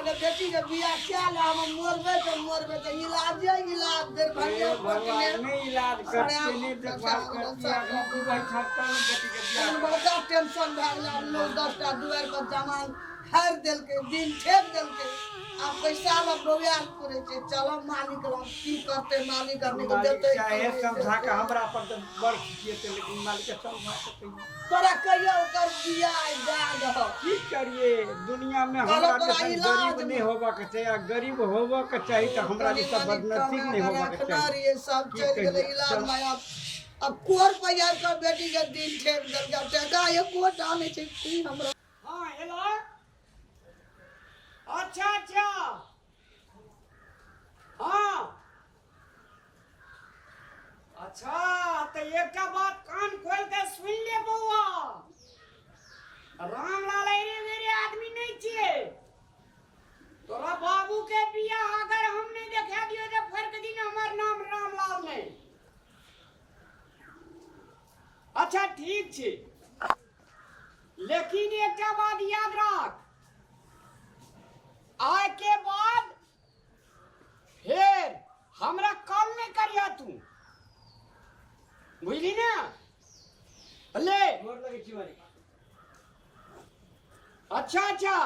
पहिले बेटी के बियाह कए ले, हम मरबै तऽ मरबै तऽ इलाजे इलाज दरभंगे हे कोर्ट मे। भगवान, नहि इलाज करते, नहि देखभाल करती, अखन दुबई छत्ता मे बेटी के बियाह एहन बड़का टेंशन भए गेलै। आब लोग 10 टा दुआरि पर जमान फाड़ि देलकै, दिन ठेक देलकै, आब पैसा लए बौआयल पड़ै छै। चलो मालिक लग, की करतै मालिक आदमी के मालिक देतै। चाहे समझा के हमरा पर तऽ बड़ खिसियेतै, लेकिन मालिक के समझा के कहियो तोरा कहियो ओकर बियाह दए दह। की करिए, दुनिया में कहलहुँ हमरा तोरा जैसन इलाज गरीब नहीं होबा के चाही, आ गरीब होबा के चाही तऽ हमरा कनि जैसा मनि बदनसीब कमा नहीं कऽ होबा के रखना चाही। रहियै, सब की चलि गेलै कहियै, इलाज चल। मे। आब कोर पैर के बेटी के दिन ठेक देलकै, आब टका एकोटा नहि छै की हमरा। हाँ, हेलो, अच्छा अच्छा, हाँ, अच्छा, तऽ एकटा बात कान खोलि कऽ सुनि ले बौआ, रामलाल अरे मेरे आदमी नहि छियै। तोरा बाबू के बियाह अगर हम नहि देखा दियो तऽ फर्क दिन हमर नाम रामलाल नहि। अच्छा, ठीक छै, लेकिन एकटा बात याद राख, आय के बाद फेर हमरा कॉल नहीं करिया तू, बुझली ना? ले। गोर लगै छी मालिक। अच्छा अच्छा,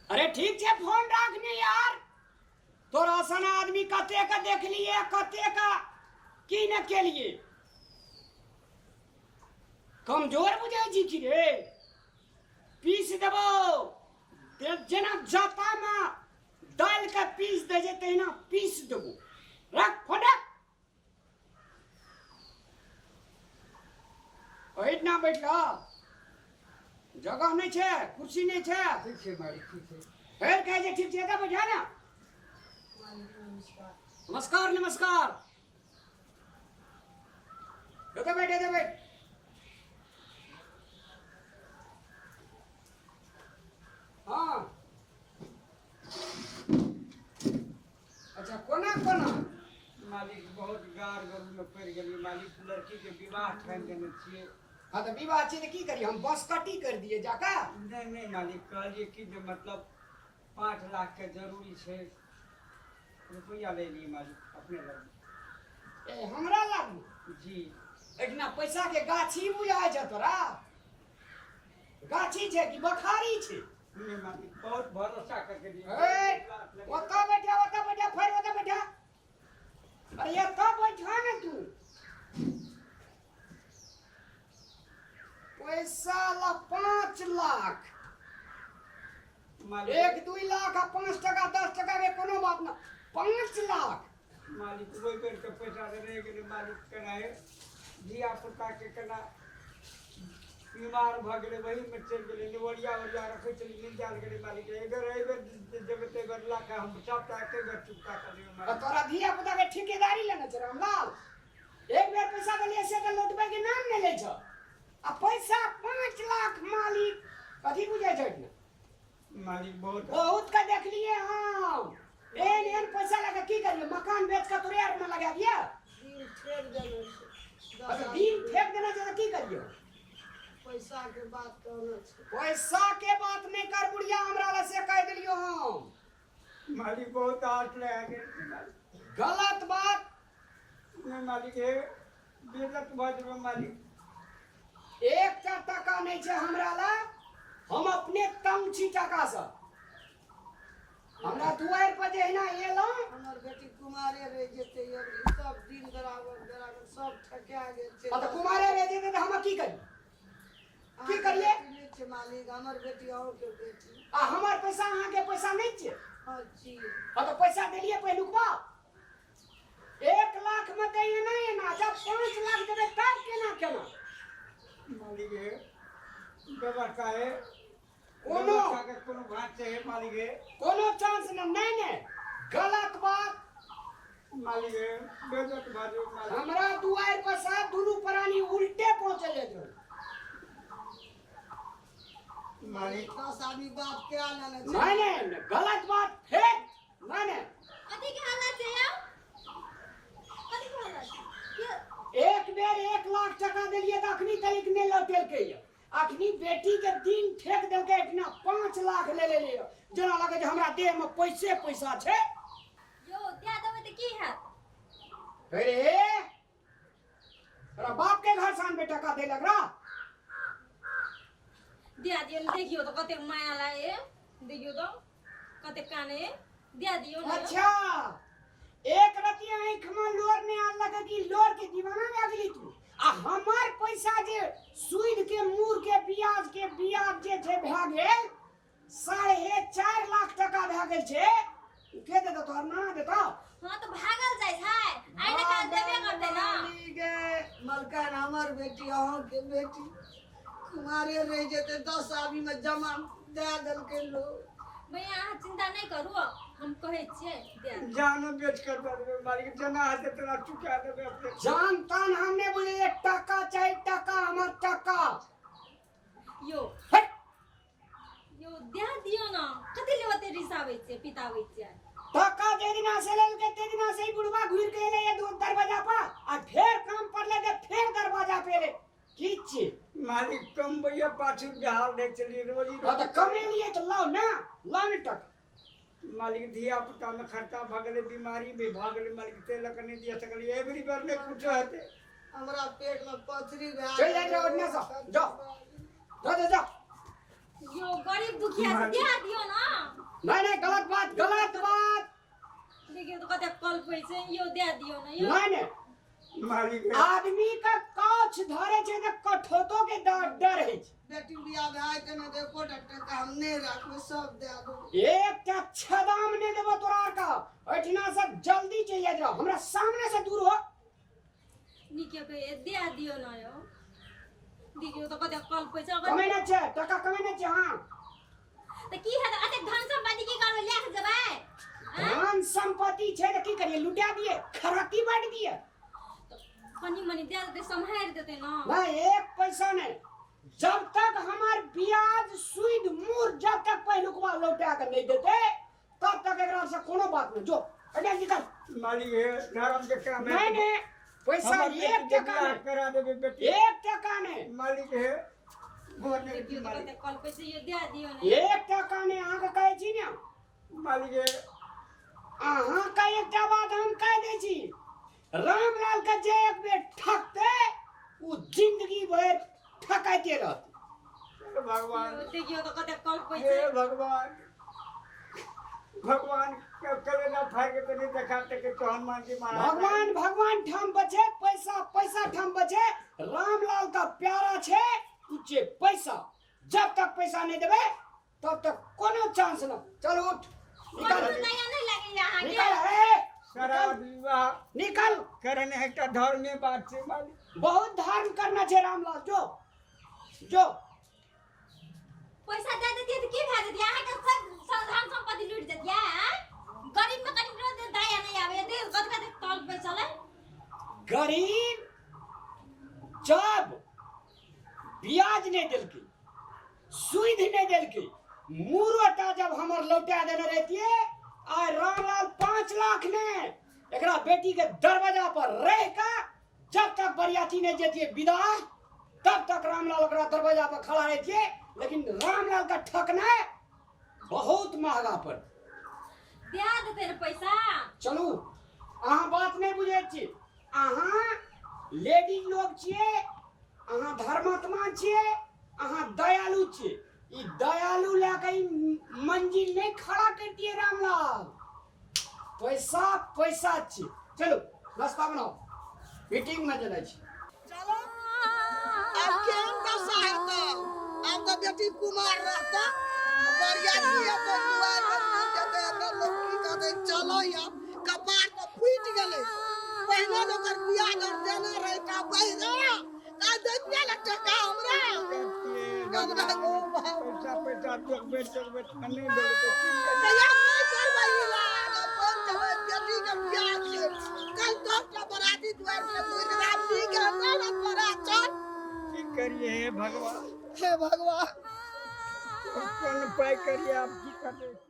अरे ठीक छै, फोन राख ने यार। तोरा सन आदमी कते के देखलिए, कते का की न केलिए। कमजोर बुझाइ छी की रे? पीस देबो जेना जातामे दालि के पीस दै छै तहिना पीस देबो। रख फोन, रख। ओहिठिना बैठल जगह नहि छै, कुर्सी नहि छै। ठीक छै मालिक, ठीक छै। फेर कहै छै ठीक छै। एतऽ बैठा ने। नमस्कार नमस्कार, एतऽ बैठ, एतऽ बैठ। हाँ, अच्छा, कोना कोना? मालिक, बहुत गार गरू में पड़ि गेलियै मालिक। लड़की के विवाह ठानि देने छियै। हाँ, तऽ विवाह छै तऽ की करियै हम? बस कटी कर दिए जाका? नहि नहि मालिक, कहलियै कि जे मतलब 5 लाख के जरूरी छै, रुपैआ ले लिए मालिक अपने लग। ए, हमरा लागू? जी। एहिठिना पैसा के गाछी बुझाइ छै तोरा? गाछी छै कि बखारी छै? नहि मालिक, बहुत भरोसा करके दिए। ए, ओतऽ बैठा, ओतऽ बैठा, फेर ओतऽ बैठा। अरे एतऽ बैठा ने तू। पैसा ला 5 लाख। मालिक। 1-2 लाख आ 5 टका 10 टका के कोनो बात ना, 5 लाख। मालिक, ओहि बेर के पैसा तऽ रहि गेलै मालिक। केना हे धिया पुता के केना बीमार भऽ गेलै, वहीमे चलि गेलै। निवरिया वरिया रखै छलियै, मिल जायल गेलै मालिक। एहि बेर देबै तऽ एहि बेर लऽ कऽ हम सबटा एके बेर चुकता कऽ देबै आ मालिक। तोरा धिया पुता के ठेकेदारी लेने छै रामलाल? एक बेर पैसा देलियै से तऽ लौटबै के नाम नहि लै छ, आ पैसा 5 लाख मालिक, कथी बुझै छै ने? मालिक, बहुत बहुत के देखलिए हम। एहन एहन पैसा लगा की करिए? मकान बेच के तोरे आर में लगा दिया? दिन ठेक देने छै 10 अच्छा, आदमी। दिन फेंक देना छै तऽ की करिए? पैसा के बात कहने छै। पैसा के बात नहीं कर बुढ़िया हमरा ला, से कह देलियो हम। मालिक, बहुत आस लगा गेल छी मालिक। गलत बात। नहि मालिक, हे बेइज्जत भऽ जेबै मालिक। एकटा टका नहीं छै हमरा ला, हम अपने तंग छी टका से। हमरा दुआरि पर जहिना एलहुँ हमर बेटी कुमारे रहि जेतै। अबरी सब दिन बराबर बराबर सब ठका गेल छै। आ तऽ कुमारे रह जेतै तऽ हम की करी? अहाँके की करियै? बेटी नहि छै मालिक, हमर बेटी अहूँके बेटी। आ हमर पैसा अहाँके पैसा नहि छियै? हँ, छियै। आ तऽ पैसा देलियै पहिलुकबा 1 लाख में तऽ एना एना, जब 5 लाख देबै तब केना केना? मालिक, हे व्यवस्था है। कोनो व्यवस्था के कोनो बात छै हे मालिक हे। कोनो चांस नहि, नहि नहि, गलत बात। मालिक हे, बेइज्जत भऽ जेबै मालिक। हमरा दुआरि पर साहब दुनू प्राणी उल्टे पहुँचल जो। मालिक। 10 आदमी बाप के लेने छै। नहीं नहीं नहीं, गलत बात फेर, नहीं नहीं। कथी के हल्ला छै यौ? कथी के हल्ला छै? के एक बेर 1 लाख टका देलियै तऽ अखनी तक नहि लौटेलकै यऽ, अखनी बेटी के दिन ठेक देलकै एहिठिना 5 लाख ले लेलियै, जेना लगै छै हमरा देह में पैसे पैसा छै। यौ दए देबै तऽ की हैत? अरे तोरा बाप के घर से आनबै टका दै लग रहा? दए दियौ ने, देखियौ तऽ कतेक माया लागे, देखियौ तऽ कतेक काने, दए दियौ ने। अच्छा एक रति आँख में लोर नहीं आन लगे कि लोर के दीवाना भए गेली तू? आ हमार पैसा जे सूद के मूर के ब्याज के ब्याज जे छै भए गेल 4.5 लाख टका भए गेल छै, उ के देतौ? तोहर नाना देतौ? हाँ तऽ भागल जाइ छै, आइ ने काल्हि देबे करतै ना। गे मलकान हमर बेटी अहाँ के बेटी कुमारे रहि जेतै, 10 आदमी में जमा दए देलकै लोग। भैया अहाँ चिंता नहि करू, हम कहै छियै दए देब। जानो बेच कर दऽ देबै मालिक, जेना हेतै तेना चुका देबै अपने। जान तान हम नहीं बुझे, टका चाहिए टका, हमर टका। यौ हट। यौ दए दियौ ना, कथी ले ओते रिसाबै छियै पिताबै छियै? टका जे दिना से लेलकै ते दिना से ही बुढ़वा घुरि के एलै दू दरवाजा पर, आ फेर काम पड़लै ते फेर दरवाजा पे एलै। की छियै? मालिक कमबैया पाछू बिहार नहि चलिए रोजी। हाँ तऽ कमेलियै तऽ लाउ ना, लाउ ने टका। मालिक धिया पुता में खर्चा भऽ गेलै, बीमारी भी भऽ गेलै मालिक, ताहि लऽ कऽ नहि दिया सकलियै। एबरी बेर नहि कुछो हेतै। हमरा पेट में पथरी भए चलि जाइ जाउ ओन्ने सँ, जाउ। जा जा जा। यौ गरीब दुखिया से दए दियौ ना। नहीं नहीं गलत बात, गलत बात। देखियौ तऽ कतेक कलपै छै, यौ दए दियौ ना यौ। नहीं नहीं मालिक आदमी का काछ धरे छै तऽ कठौतो के डर होइ छै। बेटी बियाह भए जेतै ने तऽ एकोटा टका हम नहि राखबै, सब दए देबै। एकटा छदाम नहि देबो तोरा आर का, एहिठिना से जल्दी चलि जाइत रह, हमरा सामने से दूर हो। नीके कहै दए दियौ ना यौ। देखियौ तऽ कतेक कलपै छै। अगर कमेने छै टका, कमेने छै। हाँ तऽ की हेतै एतेक धन सम्पत्ति? की करबै, लए कऽ जेबै? धन संपत्ति छै तऽ की करिए, लुटा दिए, खराती बांटि दिए? कनि मनि दए देतै, सम्हारि देतै ना। नहीं एक पैसा नहीं, जब तक हमार ब्याज सूद मूर जब तक पहिलुकवा लौटा के नहीं देते तब तक एकरा से कोनो बात नहीं। जो एने निकल। मालिक हे धर्म के काम है। नहीं नहीं पैसा हमर बेटी एक के टका बियाह नहीं, करा देबै बेटी। एक टका नहीं। मालिक हे गोर नहि देखियौ तऽ मालिक। कतेक कलपै छै, यौ दए दियौ ने। एक टका नहीं, अहाँके कहै छी ने। मालिक हे अहाँके एकटा बात हम कहि दै छी, रामलाल के जे एक बेर ठकतै ओ जिंदगी भरि ठकाइते रहतै। हे भगवान। यौ देखियौ तऽ कतेक कलपै हे छै। भगवान, भगवान के कलेजा फाड़ि के तऽ नहि देखा सकै छौ हनुमान जी महाराज। भगवान भगवान ठाम बचे, पैसा पैसा ठाम बचे। रामलाल का प्यारा छे ऊंचे पैसा, जब तक पैसा नहीं देबे तब तक कोनो चांस न। चल उठ निकल। कोनो दया नहि लागैया अहाँके? निकल हे। शराब विवाह निकल। करने एकटा धर्मे बात छै मालिक। बहुत धर्म करना छे रामलाल, जो जो। पैसा दए देतियै तऽ की भए जेतियै? अहाँके सब सब धन सम्पत्ति लूटि जेतियै? आँय? गरीब में कनि दया नहि आबैया, देख कते कते तल पे चलै। गरीब जब ब्याज नहीं देलकै, सूद नहीं देलकै, मूरोटा जब हमर लौटा देने रहतियै, आ रामलाल 5 लाख ने एकरा बेटी के दरवाजा पर रह के जब तक बरियाती नहीं जेतियै विदा तब तक रामलाल ओकरा दरवाजा पर खड़ा रहतियै। लेकिन रामलाल का ठकना बहुत महंगा पर। दए देतै ने पैसा। चलू अहाँ बात नहीं बुझै छी, अहाँ लेडीज लोग छियै, अहाँ धर्मात्मा छियै, अहाँ दयालु छियै। ई दयालु लए के ई मंजिल नहीं खड़ा कर दिए रामलाल। पैसा पैसा छियै। चलू नाश्ता बनाओ, मीटिंग में जेनाइ छी। चलो आब केहन दशा हेतै? आब तऽ बेटी कुमार रहतै, बरियाती हेतै, दुआरि पर मिल जेतै, एतऽ लोक की कहतै? चलो आब कपार तऽ फूटि गेलै। पहिने जे ओकर बियाह दर देने रहै तऽ पहिने आ दैतियै ने टका हमरा। हमरा ओ बाप। पैसा पैसा चोकबै चोकबै नहि देबै तऽ की करबै? तैयार नहि करबै इलाज, अपन जेबै, बेटीके बियाह छै कल, 10टा बराती दुआरि पर घुरि जेबै। आब नीक हेतौ ने तोरा? चल। की करिए हे भगवान? हे भगवान। कोन उपाय करिए, आब की करबै?